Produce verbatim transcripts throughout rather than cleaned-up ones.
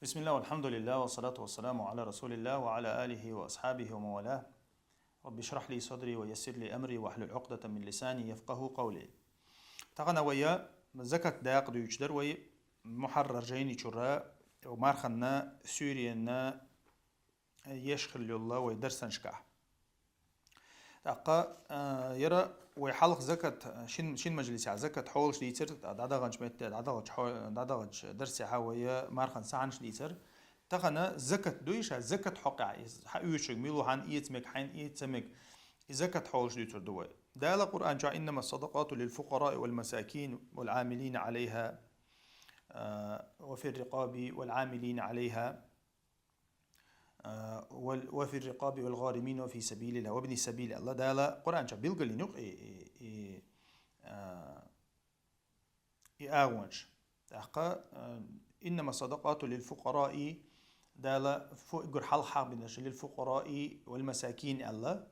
بسم الله والحمد لله والصلاة والسلام على رسول الله وعلى آله وأصحابه ومن والاه. رب اشرح لي صدري ويسر لي أمري واحلل عقدة من لساني يفقهوا قولي. Тахан вай закат дакъа дуьйцуш дара вай Мухьаррар жайни чура, марханна, суьйренна, еш хилла йолла вай дарсанашкахь. ТӀаккха, а, яра вай хьалха закат, шин, шин мажлисехь закат хьолаш дийцар, дӀадаханчу метте, дӀадаханчу хьо-, дӀадаханчу дарсехь вай мархан сахьанаш дийцар. Тахана закат дуй ша, закат хьокъехь, иза хьан оьшург мила ву, хьан эца мег, хьайн эца мег, и закат хьолаш дуьйцур ду вай. Дала Къуръан чохь: «إنما الصدقات للفقراء والمساكين والعاملين عليها، а, وفي الرقاب والعاملين عليها». А, вал-, «وفي الرقاب والغارمين وفي سبيل الله وابن السبيل» аьлла. Дала Къуръан чохь билгалйина ю-кх и, и, и, а, и агӀонаш. ТӀаккха, а, «إنما الصدقات للفقراء», Дала фу-, уггар хьалха хьахбинарш, «للفقراء والمساكين» аьлла.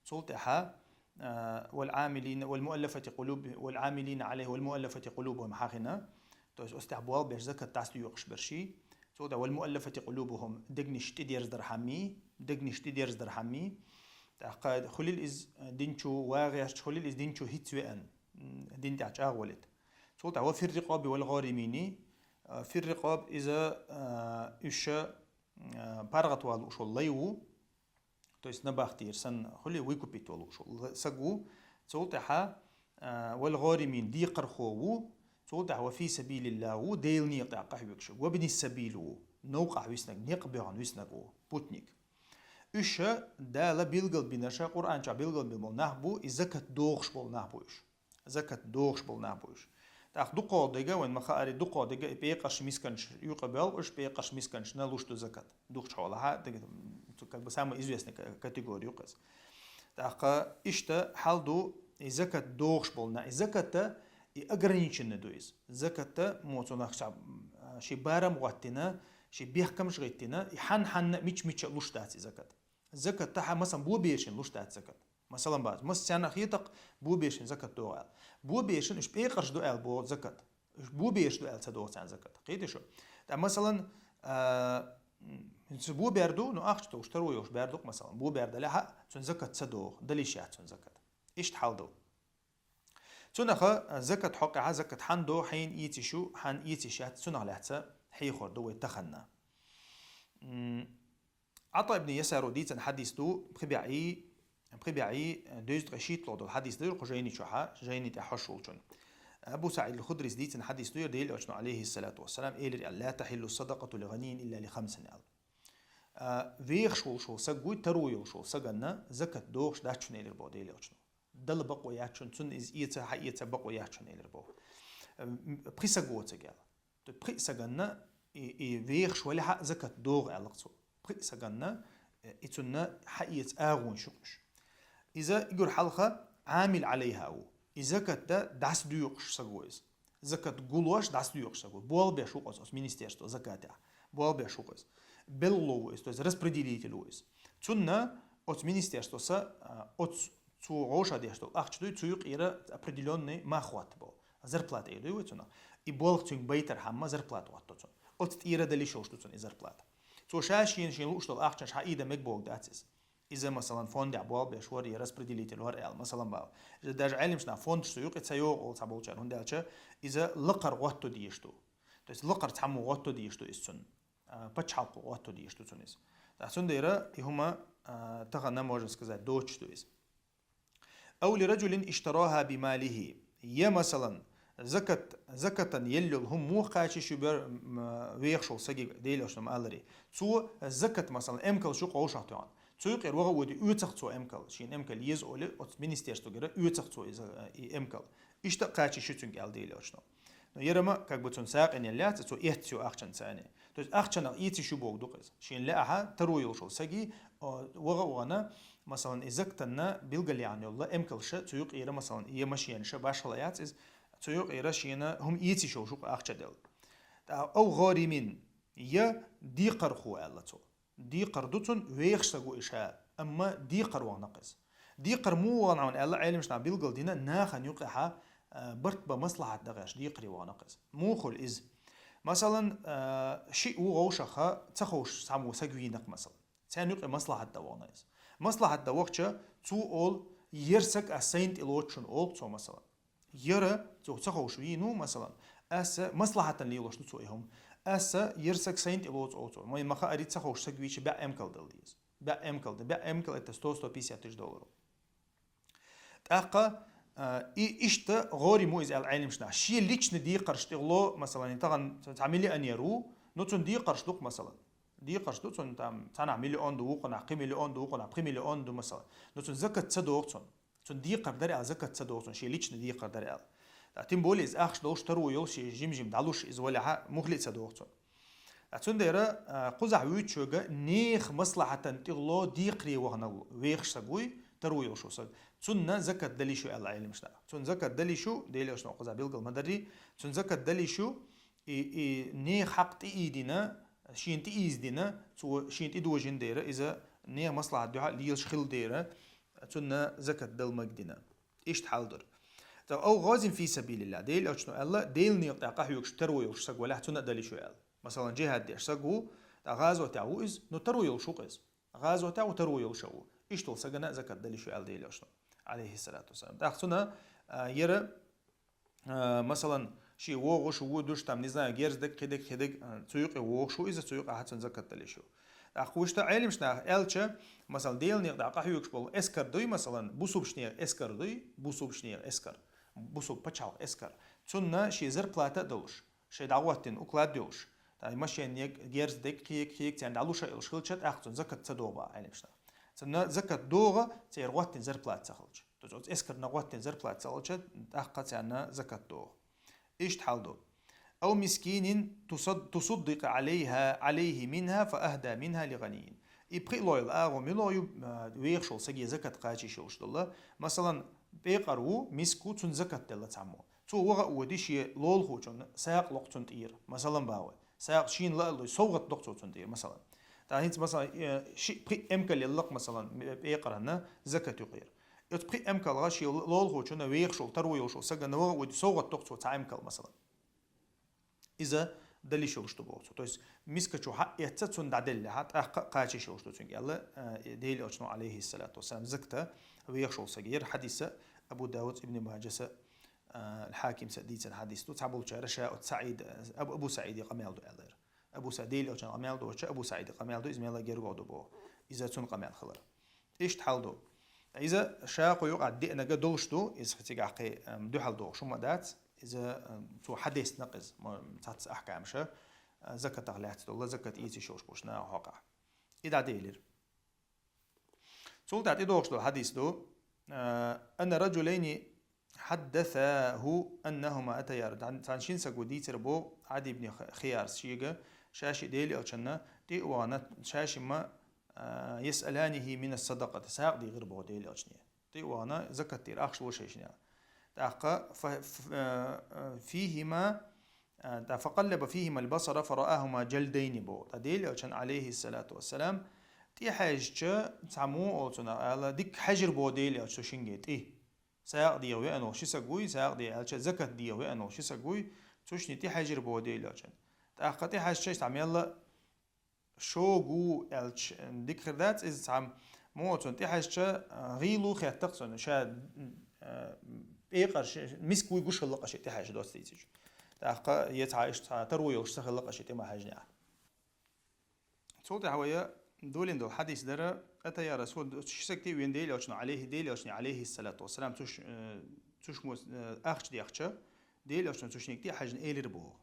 Цул тӀаьхьа, а, «والعاملين والمؤلفة قلوب-، والعاملين عليه والمؤلفة قلوبهم» хьахийна. То есть, оцу тӀехь болх беш закат дӀасадоькъуш берш. Цул тӀаьхьа «والمؤلفة قلوبهم», дегнаш тӀедерзадархьама, дегнаш тӀедерзадархьама. ТӀаккха хуьлийла иза дин чу вагӀерча, хуьлийла иза дин чу хӀинца веана, м, дин тӀехь чӀагӀвалийта. Цул тӀаьхьа «وفي الرقاب والغارمين», а, «في الرقاب» иза, а, уьш, а, паргӀатвала лууш волу лай ву, то есть набахтийра санна хуьлий, выкупить волу шу-, л-, саг ву, цул тӀаьхьа, а, «والغارمين» декхархо ву, цул тӀаьхьа «وفي سبيل الله» ву, Делан некъа тӀехь къахьоьгуш, «وابن السبيل» ву, новкъахь виснарг, некъ боьгӀна виснарг ву, путник. Уьш Дала билгалбинарш, Къуръан чохь билгалбина болу нах бу, и закат дохуш болу нах бу уьш. Закат дохуш болу нах бу уьш. ТӀаккха дукхох дерг, вайн ма-хаара, дукхох дерг и пекъарш, мисканаш юкъа боьлху уьш, пекъарш, мисканашна луш ду закат. Дукхачу хьолахь, дерг, м, цу, как бы, самая известная ка-, категория ю-кх иза. ТӀаккха иштта хьал ду и закат дохуш болу нах. И закатта и ограниченный ду иза. Закатта мо цунах ша, м, ши барам гӀоттина, ши бехкамаш гӀиттина, и хьан-хьанна, мича-мича луш дац и закат. Закат тахьа, масалан, бобешин луш дац закат. Масалан, бац, массарна хетакх бобешин закат догӀу аьлла. Бобешин уьш пекъарш ду аьлла богӀу закат. Уьш бобеш ду аьлла ца догӀу царна закат. Кхетий шу? ТӀа, масалан, а, м, цу бобер ду, ну, ахча товш, таро йолуш бер ду-кх, масалан, бобер далехьа, цуьнан закат ца догӀу, дала йиш яц цуьнан закат. Иштта хьал ду. Цунах, а, закат хьокъехь, закат хьан до, хьайна эцийш ю, хьан эцийш яц, цунах лаьцна хьехор ду вай таханна. М, Ӏата ибн Ясаро дийцина хьадис ду, пхи бӀе, пхи бӀе, дезткъе шийтталгӀа долу хьадис ду, кху жайни чохьа, жайни тӀехь хьош волчун. Абу СаӀид ал-Худрис дийцина хьадис ду, Делан Элчано, алейхиссалату вассалам, элира аьлла: «لا تحل الصدقة لغني إلا لخمس» аьлла. А, вехаш волуш волу саг вуй, таро йолуш волу саганна закат дохуш дац шуна, элира боху Делан Элчано. Дала бакъо яц шуна, цунна иза эца, хьан эца бакъо яц шуна, элира боху. М, пхи саг воцург аьлла. То пхи саганна и, и вехаш валехьа закат догӀу аьлла-кх цо. Пхи саганна, э, и цунна хьан эца агӀонаш ю-кх уьш. Иза уггар хьалха Ӏамил Ӏалайхьа ву. И закат да дӀасадоькъуш саг ву иза. Закат гулош дӀасадоькъуш саг ву. Болх беш ву-кх оцу, оцу министерство закатехь. Болх беш ву-кх иза. Белло ву иза, то есть распределитель ву иза. Цунна оцу министерствоса, а, оцу цо гӀовша деш долу ахча дуй, цу юкъера определённый мах хӀотта боху. Зарплата эр дуй вай цунах. И болх цуьнга байтархьама зарплата хӀотто цунна. Оцу тӀера дала йиш йолуш ду цунна и зарплата. Цо ша шена, шена лууш долу ахчанаш хьан ийда мега боху дац иза. Иза, масалан, фондехь болх беш вара я распределитель вара аьлла, масалан, бала. Иза даже Ӏеламнаха фондаш цу юкъе ца йогӀу олу цхьаболчара, хӀунда аьлча иза лакхара гӀотто дезаш ду. То есть лакхара цхьаммо гӀотто дезаш ду иза цунна. А, пачхьалкхо гӀотто дезаш ду цунна иза. ТӀаккха цундела и хӀума, а, тахана, можно сказать, доцуш ду иза. «أو لرجل اشتراها بماله». Я, масалан, закат, закатан елла йолу хӀума муха кхача йиш ю бер-, м, вехаш волу саги, Делан Элчано ма-аллара. Цо закат, масалан, эмкал шу къовшах тоьхна. Цу юкъера ваха а воьдий, оьцах цо эмкал, шена эмкал еза олий, оцу министерствогара оьцах цо иза, и эмкал. Иштта а кхача йиш ю цуьнга аьлла Делан Элчано. Но яра ма, как бы, цунна сагӀина елла яц, цо эцна ю ахчанца цуьнан. То есть ахчанах эца йиш ю боху ду-кх иза. Шена лаахьа, таро йолуш волу саги, о, ваха а вахана, масалан, и закатанна билгалъяьхна йолу эмкалша, цу юкъера, масалан, я машенаша, башхала яц иза, цу юкъера шена хӀума эца йиш йолуш ву-кх ахча делла. ТӀаккха «أو غارم», я декхархо аьлла цо. Декхар ду цунна, вехаш саг ву и ша, амма декхар вахана-кх иза. Декхар муха вахана хьуна аьлла, Ӏеламнаха билгалдина, нахана юкъехьа, а, барт бан маслахьат дан гӀерташ декхаре вахана-кх иза. Муха хуьлу иза? Масалан, а, шиъ ву вовшаха ца ховш цхьаммо саг вийнакх, масалан. Царна юкъе маслахьат дан вахана иза. Маслахьат дан вахча, цо оал, ер саг ас сайна тӀе лоцу шуна, оал цо, масалан. Яра, цо ца ховш вийна ву, масалан. Аса маслахьатана лелош ду цо и хӀума. Аса ер саг сайна тӀе лоцу, оал цо. Вайн ма хаари, ца ховш саг вийча баьӀ эмкал дала деза. БаьӀ эмкал да. БаьӀ эмкал это сто, сто пятьдесят тысяч долларов. ТӀаккха, а, и, иштта гӀорим ву иза аьлла Ӏелимаш наха. Шен личный декхарш тӀе гӀоло, масалан, и тахан цхьа миллионер ву, но цун декхарш ду-кх, масалан. Декхарш ду цун, там, цхьаннахьа миллион ду, вукхуннахьа кхин миллион ду, вукхуннахьа пхи миллион ду, масалан. Но цун закат ца догӀу цун. Цун декхар дар аьлла закат ца догӀу цун, шен личный декхар дар аьлла. ТӀаккха тем более иза ахча долуш, таро йолуш, шен жим-жим дӀалуш, иза валехьа мухле а ца догӀу цун. Ткъа цундела, а, кхузахь вуьйцучуьнга нехан маслахьатана тӀе гӀоло декхаре вахана вехаш саг вуй, таро йолуш ву саг. Цунна закат дала йиш ю аьлла Ӏелимаш наха. Цунна закат дала йиш ю, Делан Элчано кхузахь билгал ма даррий, цунна закат дала йиш ю, и, и нехан хьакъ тӀеийдина, шена тӀеийздина, цо шена тӀедожийна дера, иза нехан маслахьат дуьхьа лелаш хилла дера, цунна закат дала мегадина. Иштта хьал дар. ТӀаккха أو غاز في سبيل الله. Делан Элчано аьлла, Делан некъа тӀехь къахьоьгуш таро йолуш саг валехь, цунна а дала йиш ю аьлла. Масалан, джихӀад деш саг ву, тӀаккха гӀазотехь ву иза, но таро йолуш ву-кх иза. ГӀазотехь ву, таро йолуш а ву. Иштта волу сагана а закат дала йиш ю аьлла Делан Элчано, Ӏалайхиссалату вассалам. ТӀаккха цунна, а, яра, а, масалан, шен вогӀуш, вуьдуш, там, не знаю, герз дерг, кхидерг, кхидерг, а, цу юкъе вогӀуш ву иза, цу юкъахь цунна закат дала йиш ю. ТӀаккха вуьшта Ӏелимаш наха аьлча, масалан, Делан некъа тӀехь къахьоьгуш болу эскар дуй, масалан, бусулбачу нехан эскар дуй, бусулбачу нехан эскар, бусулба пачхьалкх эскар. Цунна шен зарплата а долуш, шайн дӀагӀоттина уклад йолуш, тай машеннег, герз дерг, кхиерг, кхиерг царна дӀалуш а йолуш хилча, тӀаккха цунна закат ца догӀу боху Ӏелимаш наха. Цунна закат догӀу, церан гӀоттина зарплата ца хилча. То есть оцу эскарна гӀоттzwна зарплата ца хилча, тӀаккха царна закат догӀу. Иштта хьал ду. أو مسكين تصد-، تصدق عليها، عليه منها فأهدى منها لغني. И пхиълойла агӀо мила ю, а, вехаш волу саге закат кхачийш йолуш долу. Масалан, пекъар ву, миск ву, цунна закат делла цхьаммо. Цо ваха а води шен лолахочунна сагӀа локху цунна тӀера. Масалан, бахой. СагӀа шена лааллой, совгӀат докху цо цунна тӀера, масалан. ТӀаккха хӀинца, масалан, э, шиъ пхиъ эмкал еллакх, масалан, пекъаранна закат юкъера. Оцу пхиъ эмкалгӀа шен лолахочунна вехаш волу, таро йолуш волу сагана ваха а води, совгӀат докху цо цхьа эмкал, масалан. Иза дала йиш йолуш ду боху цо. То есть мискачу хьаэцна цунна дӀаделлехьа, тӀаккха а кхачийш йолуш ду цуьнга аьлла, э, Делан Элчано, Ӏалайхиссалату вассалам, заката вехаш волу сага. Яра хьадиса Абу Дауд, Ибн Маджаса, э, Хьакимса дийцина хьадис ду. Цхьаболчара ша оцу СаӀид, Абу, Абу СаӀиде къамел ду аьлла яра. Абу Са-, Делан Элчан къамел доцуча Абу СаӀиде къамел ду, иза мела гергахь ду боху. Иза цунна къамел хилар. Иштта хьал ду. Иза ша кху юкъахь деанарг долуш ду, иза цигахь кхин, эм, дуьхьал догӀуш хӀума дац. Иза, эм, цо хьадеснакъ иза, мо-, цхьацца ахкамаша, а, закатах лаьцна долу, закат эцийш йолуш болчу наха хьокъехь. И дӀаделира. Цул тӀаьхьа тӀедогӀуш долу хьадис ду, а, أن رجلين حدثاه أنهما أتيا ر-، цхьана шина саго дийцира боху Ӏади ибн Х-, Хиярс шега, ша-шиъ Делан Элчанна тӀе а вахана, ша-шимма, а, يسألانه من الصدقة, сагӀа дийгӀира боху Делан Элчане. ТӀе а вахана, закат дийр ахча ло шайшина. ТӀаккха фа-, ф-, а, а, فيهما, а, тӀа فقلب فيهما البصر فرآهما جلدين боху. ТӀа Делан Элчан, Ӏалайхиссалату вассалам, тӀе хьаьжча, цхьаммо олу цунах ала, дика хьаьжира боху Делан Элча цу шинге тӀе. СагӀа дийгӀа веана волу ши саг вуй, сагӀа дийгӀа аьлча, закат дийгӀа веана волу ши саг вуй, цу шинне тӀе хьаьжира боху Делан Элчан. ТӀаккха тӀе хьаьжча, иза мелла шогу аьлча, дика хир дац, иза цхьа муха цунна тӀе хьаьжча, а, гӀийла хеттакх цунна, ша, а, пекъар ш-, миск вуй гуш хилла-кх шен тӀе хьаьжча доцца дийцича. ТӀаккха я цхьа иштта цхьа таро йолуш ца хилла-кх шен тӀе ма хьаьжнехь. Цул тӀаьхьа вай долийна долу хьадис дара, أتيا رسول, ши саг тӀе а веана Делан Элчано, Ӏалайхи, Делан Элчане, Ӏалайхиссалату вассалам, цу ш-, э, цу шиммо, э, ахча дехча, Делан Элчано цу шинега тӀе а хьаьжна элира боху.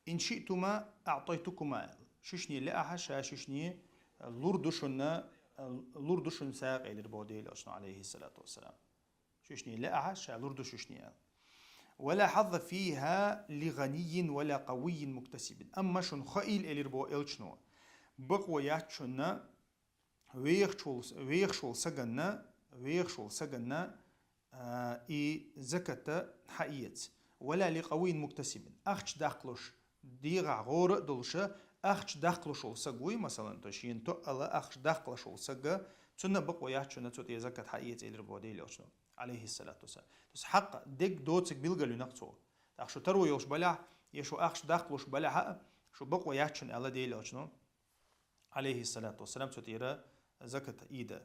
إن شئتما أعطيتكما аьлла. Шишне лаахьа, ша шишне лур ду шуна, лур ду шуна сагӀа элира боху Делан Элчано, Ӏалайхиссалату вассалам. Шишне лаахьа, ша лур ду шишне аьлла. ولا حظ فيها لغني ولا قوي مكتسب. Амма шуна хаийла элира боху Элчано. Бакъо яц шуна вехаш волу, вехаш волу саганна, вехаш волу саганна, а, и заката хьаэца. ولا لقوي مكتسب. Ахча даккхалуш, дегӀахь гӀора а долуша, ахча даккхалуш волу саг вуй, масалан, то шена тоъала ахча даккхалуш волу сага, цунна бакъо яц шуна цу тӀе закат хьаэца элира боху Делан Элчано, Ӏалайхиссалату вассалам. То есть хьакъ дерг доцург билгалвинакх цо. ТӀаккха шу таро йолуш балехь, Я шу ахча даккхалуш балехьа, шу бакъо яц шун аьлла Делан Элчано, алейхиссалату вассалам, цу тӀера закат ийда.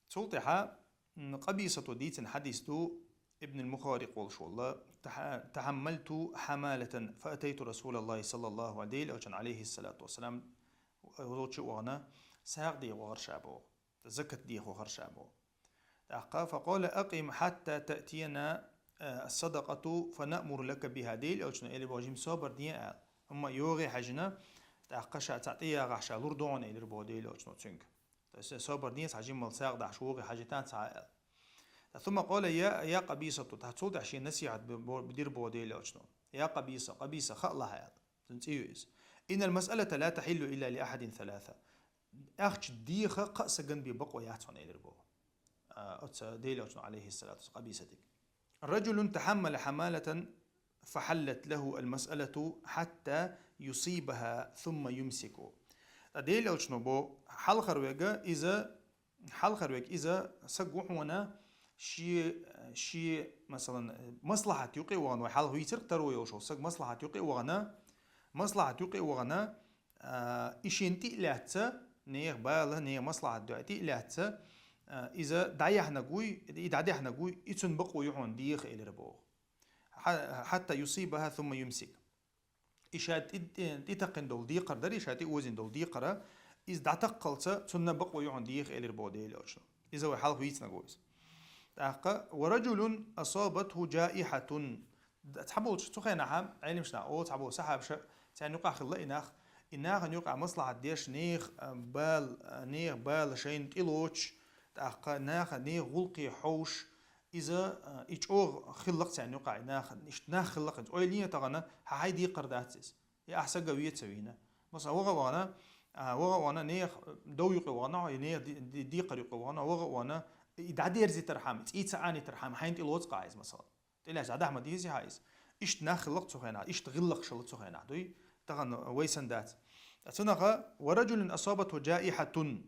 Цул тӀехьа, м, Къабисато дийцина хьадис ду, Ибн ал-Мухаррикъ волуш волла: «Таха-, тахаммалту хамалатан, фаатайту Расулаллахи саллаллаху алейхи ва саллям, алейхиссалату вассалам, гӀулчу а вахана, сагӀа деха вахара ша боху, закат деха вахара ша боху. ТӀаккха, факъала: акъим хьатта таътияна, а, садакъату, фанаъмуру лака биха». Делан Элчано элира боху: «Жима собар де», аьлла. Амма йогӀе хьаьжина, тӀаккха ша цхьа тӀеягӀахь ша лур ду хьуна, элира боху Делан Элчано цуьнга. То есть собар де, цхьа жиммал сагӀа дахьаш вогӀе хьаьжитан цхьа аьлла. ТӀаккха, сумма къала: я, я Къабисату, тӀаккха цул тӀаьхьа шен насихьат бу-, бу-, дира боху Делан Элчано. Я Къабиса, Къабиса, хаа лахьа аьлла. Цуьнан цӀе ю иза. Иннал масъалата ла тахьиллу илла ли ахьадин саласа. Ахча деха кхаа сагана бен бакъо яц хьуна, элира боху. А, оцу Делан Элчано, алейхиссалату вассалам, Къабисатига. Раджулун тахаммала хамалатан фахаллат лаху ал-масъалату хьатта юсибаха сумма юмсику. ТӀаккха Делан Элчано боху, хьалхара вега иза, хьалхара вега иза саг ву хьуна, ши, ши, масалан, маслахьат юкъе а вахана, вай хьалха вийцира таро йолуш волу саг маслахьат юкъе а вахана, маслахьат юкъе а вахана, а, и шена тӀе а лаьцна, нехан бала, нехан маслахьат дуьхьа тӀе а лаьцна, а, иза дӀаяхьнарг вуй, и дӀадаьхьнарг вуй, и цуьнан бакъо ю хьуна деха, элира боху. Хьа-, хьатта юсибаха сумма юмсик. И ша тӀе-, тӀе-, тӀетаккхина долу декхар дара, и ша тӀеозийна долу декхара, иза дӀатаккхалца цунна бакъо ю хьуна деха, элира боху Делан Элчано. Иза вай хьалха вийцинарг ву иза. ТӀаккха: ва раджулун асабатху джаихьатун. Д-, цхьаболчу цу хенахьа, Ӏелимаш нах олу, цхьаболу сахьабаша, царна юкъахь хилла и нах, и нахана юкъахь маслахьат деш, нехан, а, бала, а, нехан бала шайна тӀелоцуш, тӀаккха наха, нехан гӀуллакхе хьовш, иза, а, и чӀогӀа хилла-кх царна юкъахь, и нах, иштта нах хилла-кх иза. Ойла е тахана, хьан хьайн декхар дац иза. И ахь сага ве ца вийна. Масала, ваха а вахана, а, ваха а вахана, нехан дов юкъе вахана, и нехан ди-, ди-, декхар юкъе вахана, ваха а вахана, и дӀадерзийтархьама, цӀий ца Ӏанитархьама, хьайна тӀелоцу-кх иза, масала. ТӀелаьцна дӀадахьа ма дезий хьан иза. Иштта нах хилла-кх цу хенахь, иштта гӀиллакхаш хилла цу хенахь, дуй? Тахана вай санна дац. Цунаха: ва раджулун асабатху джаихьатун.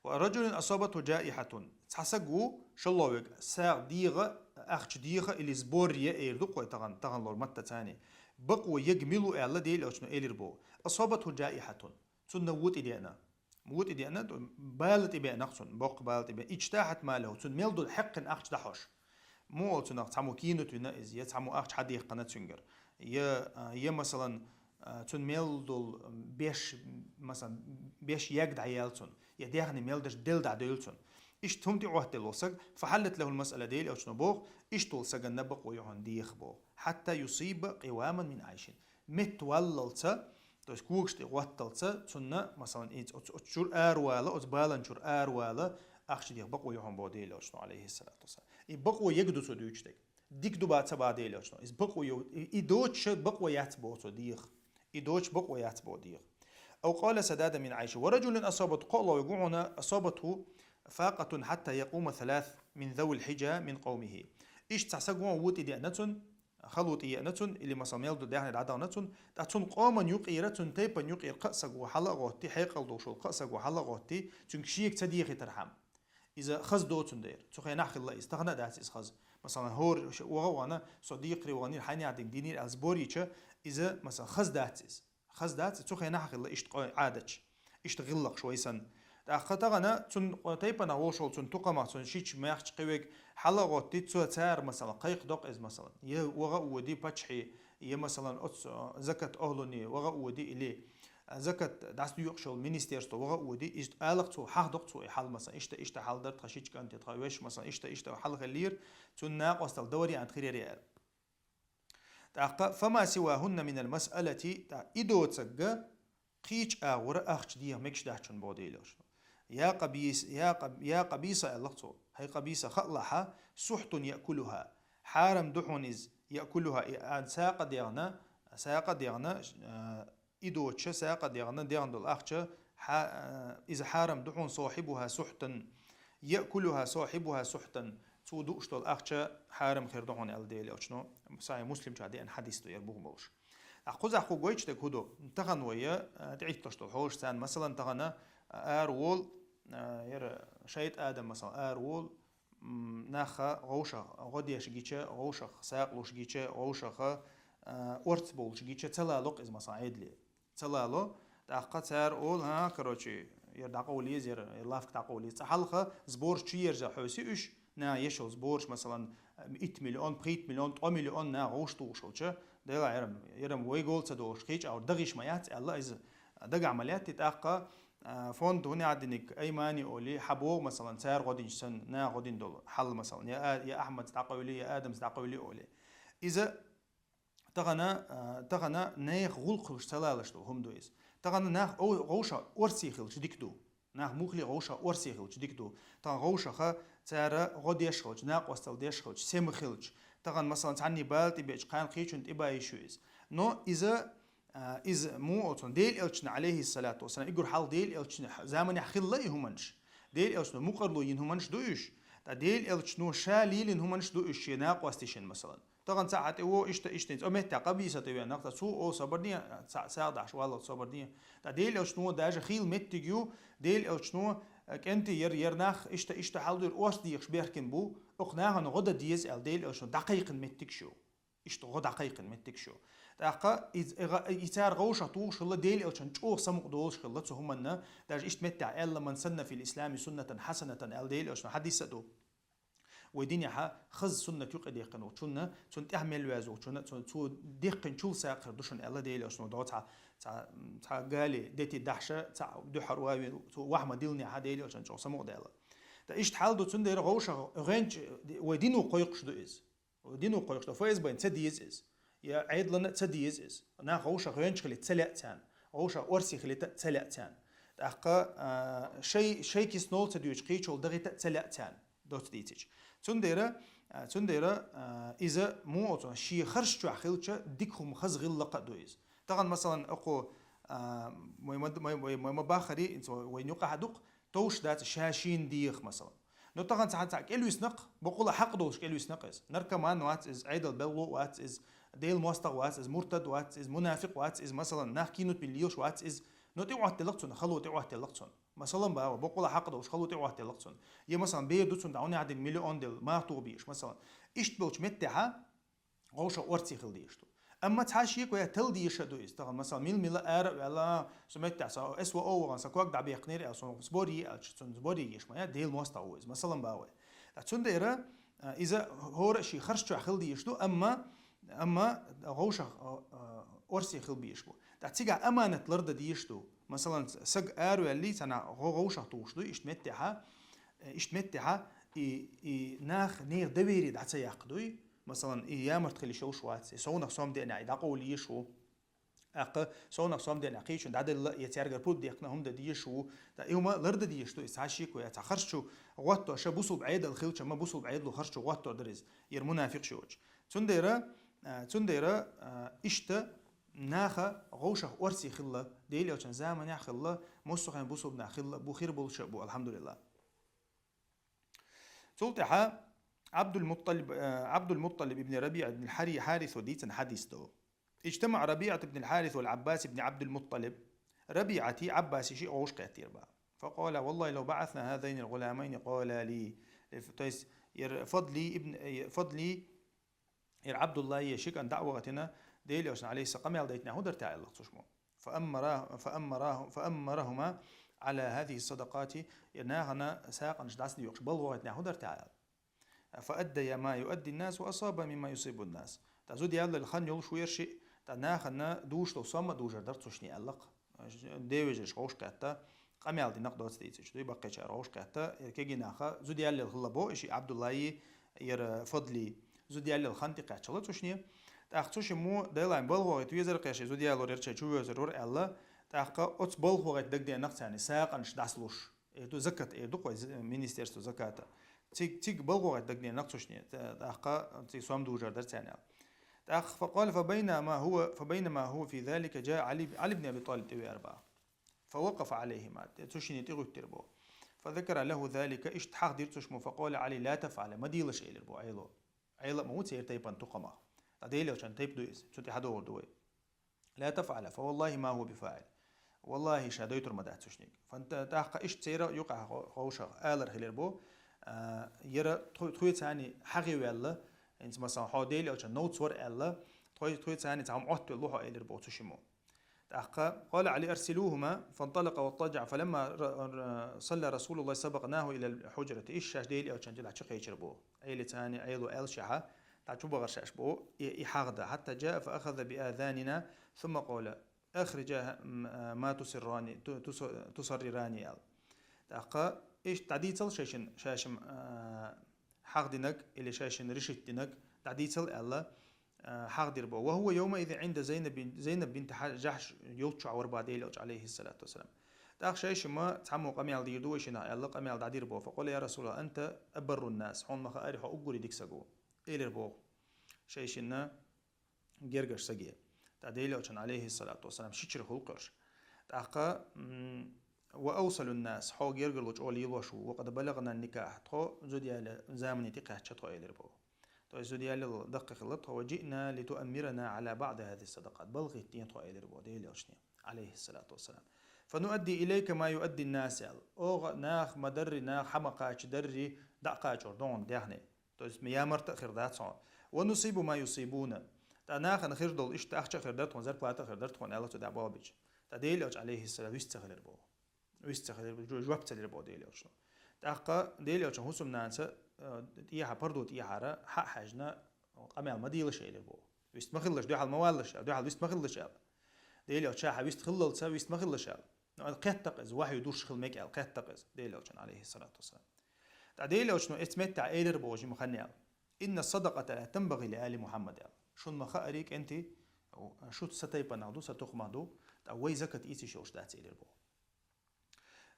Ва раджулун асабатху джаихьатун. Цхьа саг ву, шалло вега, сагӀа деха, ахча деха или сбор е эр ду-кх вай тахана, тахана лор матта цани. Бакъо ега мила ву аьлла Делан Элчано элира боху. Асабатху джаихьатун. Цунна ву тӀедеана. Ву тӀедеана, бала тӀебеана-кх цунна, боккха бала тӀебеана. Иджтахьат малаху, цунна мел долу хьекхина ахча дӀахьош. Муха олу цунах, цхьаммо кинут вина иза, я цхьаммо ахча хьадехкана цуьнгара. Я, а, я, масалан, а, цунна мел долу беш, масалан, беш яг дӀаяьлла цунна, я даьхни мел даш делла дӀадевлла цунна. Иштта хӀума тӀе Ӏоттаделла волу саг, фахьаллат лахул масъала, Делан Элчано боху, иштта волу сагана бакъо ю хьуна деха боху. Хьатта юсиба къиваман мин Ӏайшин. Метта валлалца, то есть когаш тӀе гӀотталца, цунна, масалан, и оцу, оцу чуьра аравала, оцу балан чуьра аравала, ахча деха бакъо ю хьуна боху Делан Элчано, алейхиссалату вассалам. И бакъо ега ду цо дуьйцуш дерг. Дика ду бац, ца бац Делан Элчано. Иза бакъо ю, и, и доцуша бакъо яц боху цо деха. И доцуша бакъо яц боху деха. Ау къала садада мин Ӏайшин. Ва раджулун асабат, кхоалгӀа вега ву хьуна, асабатху факъатун хьатта якъума салас мин завил хьижа мин къавмихи. Иштта цхьа саг ву хьуна, ву тӀедеана цунна, хало тӀееана цунна, или, масалан, мел долу даьхни дӀадахана цунна, ткъа цунна къоман юкъера, цунна тайпан юкъера кхаа саг ву хьала а гӀотти, хьекъал долуш волу кхаа саг ву хьала а гӀотти, цуьнга шега ца дехийтархьама. Иза хаза доцун дера. Цу хенахь хилла иза, тахана а дац иза хаза. Масалан, хӀора ш-, ваха а вахана, со декхаре ваханера, хьайна яхь динга дийнера аьлла сбор йича, иза, масалан, хаза дац иза. Хаза дац, цу хенахь хилла иштта къой Ӏадаташ. Иштта гӀиллакхаш вай санна. ТӀаккха тахана цунна къо-, тайпанах волуш волу, цунна тукхамах, цунна шича маьхча кхин верг хьала а гӀоттий, цо цара, масалан, кхайкхадо-кх иза, масалан. Я ваха а воьдий паччахье, я, масалан, оцу, а, закат охӀлуне ваха а воьдий или, а, закат дӀасадоькъуш йолу министерство ваха а воьдий, иштта ала-кх цо, хьахадо-кх цо и хьал, масалан, иштта, иштта хьал дара тхан шича кӀанте, тхан вешан, масалан, иштта, иштта хьал хиллера, цунна накъостал дан вариант хир яра аьлла. ТӀаккха: «Фама сивахунна минал масъалати», тӀаккха и доцург кхечу агӀора ахча деха мегаш дац шуна боху Делан Элчано. «Я Къабис-, я Къаб-, я Къабиса», аьлла-кх цо, «хӀай Къабиса, хаа лахьа, сухьтун яъкулуха, хьарам ду хьуна иза, яъкулуха, и а сагӀа дехна, сагӀа дехна, а, и доцуша сагӀа дехна, дехна долу ахча, хьа-, а, иза хьарам ду хьуна, сохьибуха сухьтан, яъкулуха сохьибуха сухьтан», цо дууш долу ахча хьарам хир ду хьуна аьлла Делан Элчано, Сахьихь Муслим чохь деана хьадис ду яра бух болуш. Ахь кхузахь кху гойтуш дерг хӀун ду? Тахана вай, а, тӀеӀитталуш долу хьолаш царна, масалан, тахана, а, ара волу, а, яра шайтӀа адам, масалан, ара волу, м, нахха гӀовшах гӀо деш гича, гӀовшах сакъалуш гича, гӀовшаха, а, орц болча гича ца лалокх из, масалан, Ӏедале. Ца лало, тӀаккха цар ола, хӀа, короче, яр дӀакъовлиз, яр, яр лавка дӀакъовлиз. Цхьа хьалха сбораш чуерза хьоси уьш, наха еш йола сбораш, масалан, итт миллион, пхийтта миллион, ткъо миллион наха гӀовш тухуш хилча, дела, ярам, ярам вай гол ца долуш, кхеча агӀор дагӀиш ма яц аьлла, иза дагахь ма лаьтти, тӀаккха, а, фонд хӀунда диниг, ай мани оли, хьабогӀу, масалан, цар гӀо динча санна, наха гӀо дина долу хьал, масалан, я А-, я Ахьмадс дӀакъевли, я Адамс дӀакъевли оли. Иза Тахана, а, тахана нехан гӀуллакх хуьлуш ца лалаш долу хӀума ду иза. Тахана нах о-, гӀовша орций хилча дика ду. Нах муххале гӀовша орций хилча дика ду. Тахана гӀовшаха цара гӀо деш хилча, накъостал деш хилча, сема хилча. Тахана, масалан, цхьанний бала тӀебеача, кхана кхечунна тӀебаийш ю иза. Но иза, а, иза муха оцун Дела элчана, алейхиссалату вассалам, игур хьал Дела элчана заманехь хилла и хӀуманаш. Дела элчано мукъарло йина хӀуманаш ду уьш. Ткъа Дела элчано ша лелийна хӀуманаш ду уьш шен накъосташна, масалан. Тахана цхьа хьан тӀе во, иштта, иштта, цӀо меттехь къа бийса тӀе веана нах, ткъа цо о собар де, цхьа сагӀа дахьаш валлалц собар де. Ткъа Дела элчано даже хийла меттиг ю, Дела элчано, э, кӀентий яр, яр нах, иштта, иштта хьал дуьйр, орц дехаш бехкина бу, окху нахана гӀо дан деза аьлла, Дела элчано дӀакхайкхина меттигаш ю. Иштта гӀо дӀакхайкхина меттигаш ю. ТӀаккха и, и гӀа-, и цара гӀовшах тухуш хилла, Дела элчана чӀогӀа самукъа долуш хилла цу хӀуманна, даже иштта меттехь аьлла, «Ман санна фил ислами суннатан хьасанатан», аьлла, Дела элчано хьадис а ду. Вай динехьа хаза суннат юкъа дехкина волчунна, цунна тӀехь мел ваьза волчунна, цу, цо дехкинчул сакхар ду шуна аьлла, Дела элчано догӀу цхьа, цхьа, цхьа гали дети дахьша, цхьа дуьхьара вави, цо вахьма дилнехьа Дела элчана чӀогӀа самукъа даьлла. Ткъа иштта хьал ду, цундела гӀовшах гӀоьнча вай дино кхойкхуш ду иза. Дино кхойкхуш ду, ФСБ-н ца деза иза. Я Ӏедална ца деза иза. Нах гӀовшах гӀоьнча хилийта ца лаьа царна. ГӀовшах орций хилийта ца лаьа царна. ТӀаккха, а, шай, шай киснол ца дуьйцу кхечул дагӀита ца лаьа царна. Доцца дийцича. Цундела, а, цундела, а, иза муха оцун шен харш чохь хилча, дика хӀума хаза гӀиллакха а ду иза. Тахана, масалан, окху, а, мой ма, мой, мой, мой ма бахари, инца вай, вайна юкъахь а дукха, товш дац ша шийна дехаш, масалан. Но тахана цхьа, цхьа кӀелвиснакх, бакъула хьакъ долуш кӀелвиснакх иза. Наркоман вац иза, Ӏедал белло вац иза, Делан мостагӀа вац иза, муртад вац иза, мунафикъ вац иза, масалан, нах кинут биллийлаш вац иза. Но тӀе Ӏоттаеллакх цунна, хало тӀе Ӏоттаеллакх цунна. Масалан, бава, бакъула хьакъ долуш хало тӀе Ӏоттаеллакх цунна. Я, масалан, бер ду цунна, дӀа хӀунда яхьдинг миллион делла, мах тугӀа беш, масалан. Иштта болчу меттехьа, гӀовша орций хила дезаш ду. Амма цхьа шеко я тала дезаш а ду иза. Тахана, масалан, мила-мила ара а ваьлла, со меттехь со эс ва о вахана, сан ког дӀабехкнера аьлла, сон сбор е аьлча, цунна сбор е еш ма яц, Делан мостагӀа ву иза, масалан, бавай. Ткъа цундела, а, иза хӀора а шен харш чохь хила дезаш ду, амма, амма гӀовшах, а, а, орций хила безаш бу. Ткъа цигахь аманат лардан дезаш ду. Масалан, саг араваьллий, цхьана гӀо-, гӀовшах тухуш дуй, иштта меттехьа, иштта меттехьа, и, и нах, нехан доверие дӀа ца яккха дуй, Масалан, и ямарт хила йиш йолуш вац, и совнах сом деанехь и дӀакъовла езаш ву. ТӀаккха совнах сом деанехь кхечунна дӀаделла, я цаьргара пурба дехкина хӀума дан дезаш ву. ТӀаккха и хӀума лардан дезаш ду, и цхьа шеко я, цхьа харш чу гӀоттош, бусулба Ӏедал хилча, ма бусулба Ӏедало харш чу гӀоттор дара иза, яра мунафикъаш йоцуш. Цундела, а, цундела, а, иштта наха гӀовшах орций хилла, Дела элчан заманехь хилла, массо а хен бусулба нах хилла, бу хир болуш а бу, алхьамдулиллахӀ. Цул тӀаьхьа Абдул-Мутталиб, э, Абдул-Мутталиб ибн Рабиъа ибн Хари-, Харисо дийцина хьадис ду. اجتمع ربيعة بن الحارث والعباس بن عبد المطلب. РабиӀати Ӏаббаси шиъ гӀовш кхеттера бах. فقال: والله لو بعثنا هذين الغلامين قالا لي. То есть, яр Фадли ибн, э, Фадли Ира Абдуллахи ши кӀант дӀа а вахийтина, Делан Элчано, алейхиссалам, къамел дайтинехь хӀун дара те аьлла цу шиммо. فأمراه-، فأمراه-، فأمرهما على هذه الصدقات, ира нахана сагӀанаш дӀасадоькъуш балха вахийтинехь хӀун дара те аьлла. فأديا ما يؤدي الناس وأصابا مما يصيب الناس. ТӀаккха зуда яллал хан йолуш ву ира шиъ, тӀаккха нахана дузуш долу сом а дужур дара цу шинне аьлла-кх. Ден вежарша гӀовш кхетта, къамел дина-кх доцца дийцича, дуй баккхийчара гӀовш кхетта, ира кегий наха зуда яллал хилла боху, и шиъ Абдуллахи, ира Фадли, зуда яллал хан тӀекхаьччалла цу шинне. ТӀаккха цу шиммо, Делан, балха вахийта везар-кх ша, зуда ялор ира, ша чу везар вара аьлла, тӀаккха оцу балха вахийта дагадеана-кх царна сагӀанаш дӀасалуш. Эр ду закат, эр ду кхой з-, министерство заката. Циг-, цига балха вахийта дагадеана-кх цу шинне, т-, тӀаккха цига сом дужур дара царна аьлла. ТӀаккха فقال: فبينما هو، فبينما هو في ذلك جاء علي، Ӏали ибн Аби ТӀалиб тӀевеара бах. فوقف عليهما، цу шинне тӀегӀуьттира боху. فذكر له ذلك، иштта хьахдира цу шиммо, فقال علي: لا تفعلا، ма делаш, элира боху Ӏело. Ӏела а ма ву церан тайпана тукхамах. Ткъа Делан Элчан тайпа ду иза, цу тӀе хьадогӀур ду вай. لا تفعلا، فوالله ما هو بفاعل. Валлахи, ша дойтур ма дац цу шинниг. Фан-, тӀаккха иштта церан юкъахь гӀо-, гӀовшах алар хилира боху, а, яра тхо-, тхоьца цхьаьна хьагӀ ваьлла, хӀинца, масалан, хьо Делан Элчан новца вара аьлла, Тхой, тхоца цхьана цхьа хӀума Ӏоттавелла ва хьо, элира боху цу шимо. ТӀаккха قال علي: أرسلوهما، فانطلق واضطجع، فلما ر-، ر-، صلى رسول الله سبقناه إلى الحجرة. Иштта шаьш Делан элчанна тӀе дӀачу кхечира боху. Ӏелица цхьана, Ӏело аьлла шаьхьа, дӀачу бахара шаьш боху и, и хьагӀ дан. حتى جاء فأخذ بأذاننا ثم قال: أخرجا ما تسران، ت-، تس-، تسرران аьлла. ТӀаккха иштта дӀадийцал шайшин, шайшин, а, хьагӀ динарг или шайшин решить динарг дӀадийцал аьлла, а, хьагӀ дира боху. وهو يومئذ عند زينب بن، زينب بنت ح-، جحش йолччохь вара боху Делан элча, عليه الصلاة والسلام. ТӀаккха шайшимма цхьаммо къамел дийр ду вай шиннах аьлла, къамел дӀадийр боху. فقال: يا رسول الله، أنت أبر الناس. Хьуна ма-хаъара, хьо уггаре дика саг ву, элира боху шайшинна гергара саге. ТӀаккха Делан элчанна, عليه الصلاة والسلام, шичара хӀуллакх йолуш. ТӀаккха, м, وأوصل الناس، хьо гергарло чӀогӀа лелош ву, وقد بلغنا النكاح، тхо зуда яьлла замане тӀекхаьчча тхо, элира боху. То есть зуда яьллал даккхий хилла тхо, وجئنا لتؤمرنا على بعض هذه الصدقات، балхийтта деана тхо, элира боху Делан элчане, عليه الصلاة والسلام. فنؤدي إليك ما يؤدي الناس аьлла. Оха нах ма-дарра, нах хьа ма-кхачадарра, дӀа а кхачор ду хьуна даьхни. То есть ямарта а хир дац хьуна. ونصيب ما يصيبون. ТӀаккха нахана хир долу иштта ахча а хир дара тхуна, зарплата а хир дара тхуна, аьлла цо дӀа болх бича. ТӀаккха Делан элча, عليه السلام, вист ца хилира боху. Вист ца хилира боху, жоп ца лира боху Делан элчано. ТӀаккха Делан элчан хӀусамнанас, э, тӀехьа, пардо тӀехьара хьа а хьаьжна, къамел ма делаш, элира боху. Вист ма хилалаш, дуьхьал ма валалаш аьлла, дуьхьал вист ма хилалаш аьлла. Делан элча ша хьан вист хиллалца вист ма хилалаш аьлла. Ну, кхетта-кх иза, вахьйу дурш хила мега аьлла, кхетта-кх иза Делан элчана, عليه الصلاة والسلام. ТӀаккха Делан элчано эцу меттехь элира боху жима хан яьлла: إن الصدقة لا تنبغي لآل محمد аьлла. Шуна ма-хаъара, кӀентий, шу сан тайпанах ду, сан тухумах ду, ткъа вай закат ийцийш йолуш дац, элира боху.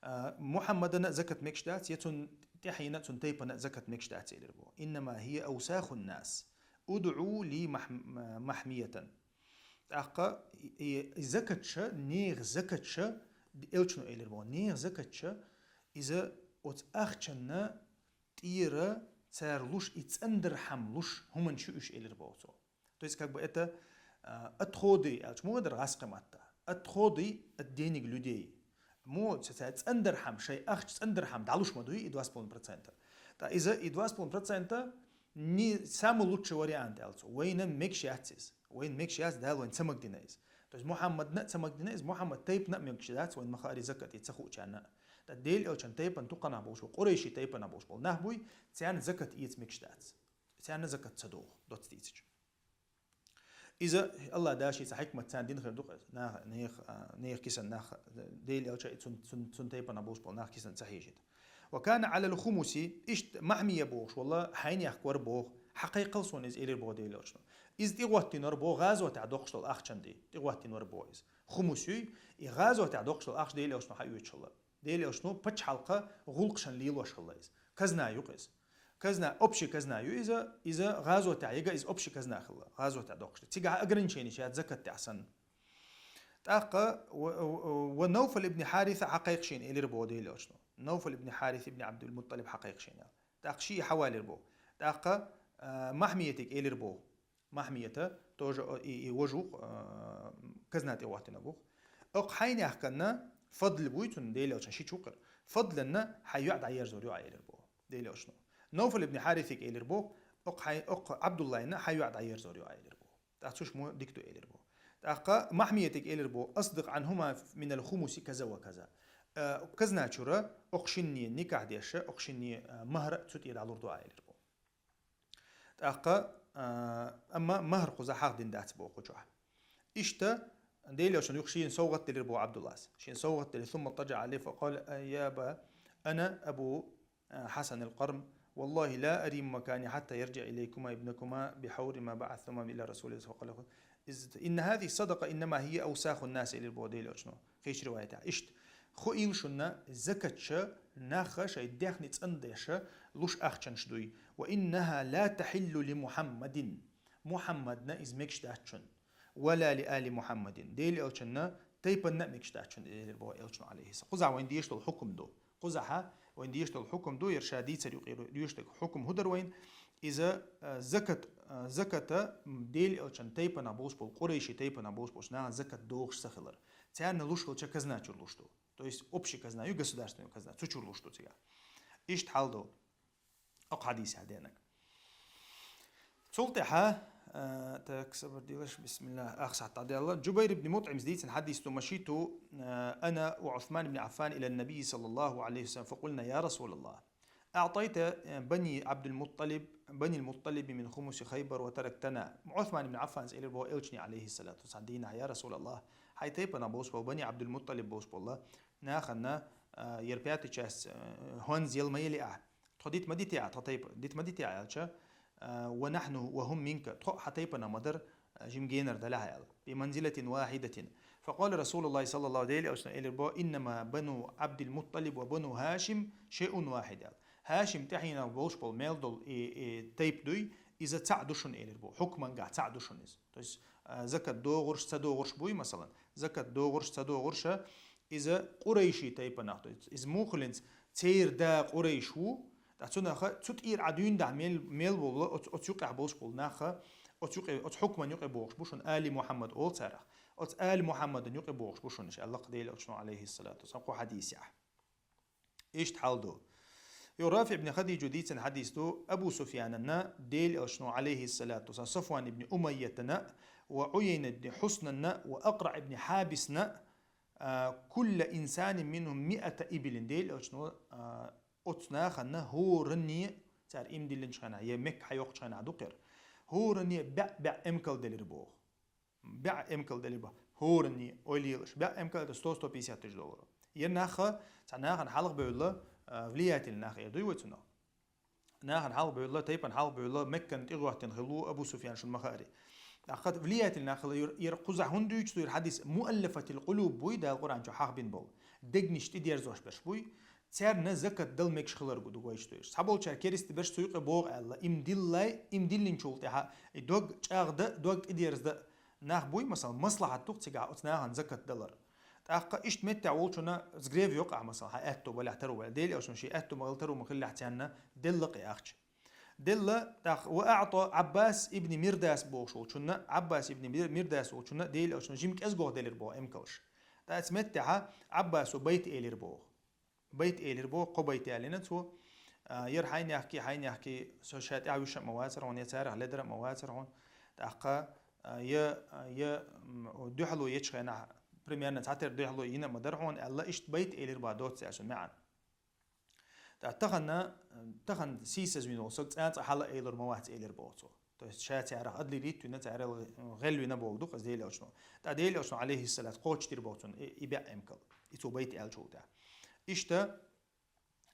А, Мухьаммадана а закат мегаш дац, я цунна тӀаьхьенна а, цунна тайпана а закат мегаш дац, элира боху. إنما هي أوساخ الناس. ادعوا لي مح-، محمية. ТӀаккха и, и, и закаташ, нехан закаташ, элчано элира боху, нехан закаташ, иза оцу ахчанна тӀера цара луш, и цӀандархьама луш хӀуманаш ю уьш, элира боху цо. То есть, как бы это, а, отходы аьлча муха дара гӀазкхийн матта? Отходы от денег людей. Муха ца, ца цӀандархьама, шайн ахча цӀандархьама дӀалуш ма дуй и два с половиной процента. Ткъа иза и два с половиной процента не самый лучший вариант аьлла цо. Вайна мегаш яц иза. Вайна мегаш яц, Дала вайна ца магадина иза. То есть Мухьаммадна а ца магадина иза, Мухьаммад тайпана а мегаш дац, вайна ма-хаъара, закат ийца ца хуучарна а. Ткъа Делан элчан тайпана тукханах болуш бу, къурайши тайпана болуш болу нах буй, царна закат ийца мегаш дац. Царна закат ца доху, доцца дийцича. Иза Аллах Дала шеца хьикмат царна дина хир ду-кх иза. Наха, нех, а, нех кисан нах, Делан элча и цун, цун, цун тайпана болуш болу нах кисан ца хьийжийта. وكان على الخمس, иштта Махьмия бохуш волу хьайнех вара боху, хьакхайкхал суна иза, элира боху Делан элчано. Иза тӀегӀоттийна вара боху гӀазотехь доккхуш долу ахчан тӀе. ТӀегӀоттийна вара боху иза. Хумус юй, и гӀазотехь доккхуш долу ахча Делан элчано хьаоьцуш хилла. Делан элчано пачхьалкха гӀуллакхашна лелош хилла иза. Казна ю-кх иза. Казна, общий казна ю иза, иза гӀазотехь, яга иза общий казна хилла, гӀазотехь доккхуш. Цигахь ограниченеш яц закат тӀехь санна. ТӀаккха ва, ва, ва Навфал ибн Хьариса хьакхайкхашийна, элира боху Делан элчано. Навфал ибн Хьарис ибн Абдул-Мутталиб хьакхайкхашийна аьлла. ТӀаккха шиъ хьавалийра боху. ТӀаккха, а, Махьмиятига элира боху. Махьмията тоже, о, и, и важа ву-кх, а, казна тӀе хӀоттийнарг ву-кх. Окху хьайнехканна, Фадл буй цунна, Делан элчан шича ву-кх хӀара. Фадланна хьайн йоӀ дӀаерзор ю ахь, элира боху Делан элчано. Навфал ибн Хьарисига элира боху, окху хьайн, окху Абдуллайна хьайн йоӀ дӀаерзор ю ахь, элира боху. ТӀаккха цуьш мо дика ду, элира боху. ТӀаккха Махьмиятига элира боху: أصدق عنهما من الخمس كذا وكذا. А, казна чуьра окху шинна никахь деш, окху шинна, а, махӀар цу тӀера дӀалур ду ахь, элира боху. ТӀаккха, а, амма махӀар кхуза хьагӀ дина дац боху кху чохь. Иштта, Делан элчано юха шена совгӀат делира боху Абдуллас. Шена совгӀат делира, ثم اضطجع عليه فقال: يا أبا، أنا أبو، а, حسن القرن، والله لا أريم مكاني حتى يرجع إليكما ابنكما بحور ما بعثتما إلى رسول الله صلى الله عليه وسلم. Из-, إن هذه الصدقة إنما هي أوساخ الناس, элира боху Делан элчано. Кхечу риваятехь иштта: хӀу ийла шуна, закаташ наха шайн даьхни цӀандеш луш ахчанаш дуй. وإنها لا تحل لمحمد. Мухьаммадна иза мегаш дац шуна. ولا لآل محمد. Делан элчанна тайпанна а мегаш дац шуна, элира боху элчано, алейхиссалам. Кхузахь вайна дезаш долу хьукум ду. Кхузахь вайна дезаш долу хьукум ду, яра ша дийцар юкъера доьшург хьукум хӀун дара вайна? Иза, а, закат, а, заката, м, Делан элчан тайпанах болуш болу, къурайши тайпанах болуш болчу нахана закат дохуш ца хилар. Царна луш хилча казна чуьра луш ду. То есть общий казна ю, государственный казна, цу чуьра луш ду цигахь. Иштта хьал ду. Окху хьадисехь денаг. Цул тӀаьхьа, А, так, сабар дилаш, бисмиллах. Ах, сахьат дӀадаьлла. Джубайр ибн МутӀимс дийцина хьадис ду: مشيت, а, أنا وعثمان بن عفان إلى النبي صلى الله عليه وسلم فقلنا: يا رسول الله، أعطيت بني عبد المطلب، بني المطلب من خمس خيبر وتركتنا. Усман ибн Аффанс элира боху элчане, алейхиссалату вассалам, дийнахь: «Я Расулаллах, хьайн тайпанах болуш болу, Бани Абдул-Мутталиб болуш болу нахана, а, яра пятая часть, а, хӀонз ел ма елли ахь. Тхо дита ма дитий ахь, тхан тайпа дита ма дитий ахь», аьлча, а, «ونحن وهم منك, тхо а хьан тайпанах ма дара, а, жима генара далахь», аьлла. «بمنزلة واحدة». فقال رسول الله صلى الله عليه وسلم, Делан элчано элира боху: «إنما بنو عبد المطلب وبنو هاشم شيء واحد», аьлла. Хашим тӀаьхьенах болуш болу мел долу и, и тайпа дуй, иза цхьаъ ду шуна, элира боху. Хьукмангахь цхьаъ ду шуна иза. То есть, а, закат догӀурш, ца догӀурш буй, масалан, закат догӀурш, ца догӀурша, иза къурайши тайпанах, то есть, иза муха хилинца церан да Къурайш ву, ткъа цунаха, цу тӀера Ӏа дуьйна дахь мел, мел волу, оцу, оцу юкъехь болуш болу наха, оцу юкъе, оцу хьукман юкъе богӀуш бу шуна, Али Мухьаммад олу царах. Оцу Али Мухьаммадан юкъе богӀуш бу шуна, аьлла-кх Делан элчано, алейхиссалату вассалам, кху хьадисехь. Иштта хьал ду. Йо Рафи ибн Хадиджо дийцина хьадис ду, Абу Суфьянанна, Делан элчано, алейхиссалату вассалам, Сафван ибн Умайятана ва Уяйна ибн Хьуснанна ва Акъра ибн Хьабисна, а, «كل إنسان منهم مائة إبل», Делан элчано, а, оцу нахана хӀоранне, цара иман диллинчу хенахь, я Мекка хьайоккхучу хенахь ду кхера, хӀоранне баьӀ-баьӀ эмкал делира боху. БаьӀ эмкал делира боху. ХӀоранне, ойла елаш, баьӀ эмкал это сто, сто пятьдесят тысяч долларов. Яра наха, цхьа нахана хьалха бевлла, а, влиятельный нах эр дуй вай цунах. Нахана хьалха бевлла, тайпана хьалха бевлла, Меккана тӀегӀоьттина хилла ву Абу Суфьян, шуна ма хаъара. ТӀаккха влиятельный нах хилла, яра, яра кхузахь хӀунда дуьйцу ду, яра хьадис, «مؤلفة القلوب» буй, Дала Къуръан чохь хьахбина болу. Дегнаш тӀедерзош берш буй, царна закат дала мегаш хилар ду вайчу дуьйцуш. Цхьаболчара керста берш цу юкъе богӀу аьлла, иман диллай, иман диллинчул тӀаьхьа и дог чӀагӀда, дог тӀедерзда нах буй, масалан, маслахьат ду-кх цигахь оцу нахана закат далар. ТӀаккха иштта меттехь волчунна сгрев йоккху ахь, масалан, хьан аьтту балахь таро ваьлла. Делан элчано шен аьтту ма хила таро ма хиллехь царна делла кхин ахча. Делла, тӀаккха, «وأعطى عباس بن مرداس» бохуш волчунна, Ӏаббас ибн Мир-, Мирдас волчунна Делан элчано жима кӀезгох делира боху эмкалш. ТӀаккха оцу меттехьа Ӏаббасо байт элира боху. Байт элира боху, кхо байт аьллина цо. А, яра хьайнехкий, хьайнехкий, со ша тӀаьхьа вуьйш а ма вацара хьуна, я царах ледара а ма вацара хьуна. ТӀаккха, а, я, а, я, м, дуьхьало ечу хенахь, примерно цхьатера дуьхьало йина а ма дара хьуна, аьлла, иштта байт элира боху доцца аьлла шуна маьӀна. ТӀаккха тахана, тахана сийсазвина волу саг цкъа а хьала а элур ма вац, элира боху цо. То есть ша царах адлиритта вина, царал гӀел вина болу ду-кх иза Делан элчано. ТӀаккха Делан элчано, алейхиссалат, кхочушдира боху цунна и, и баьӀ эмкал. И цо байт аьллачул тӀаьхьа. Иштта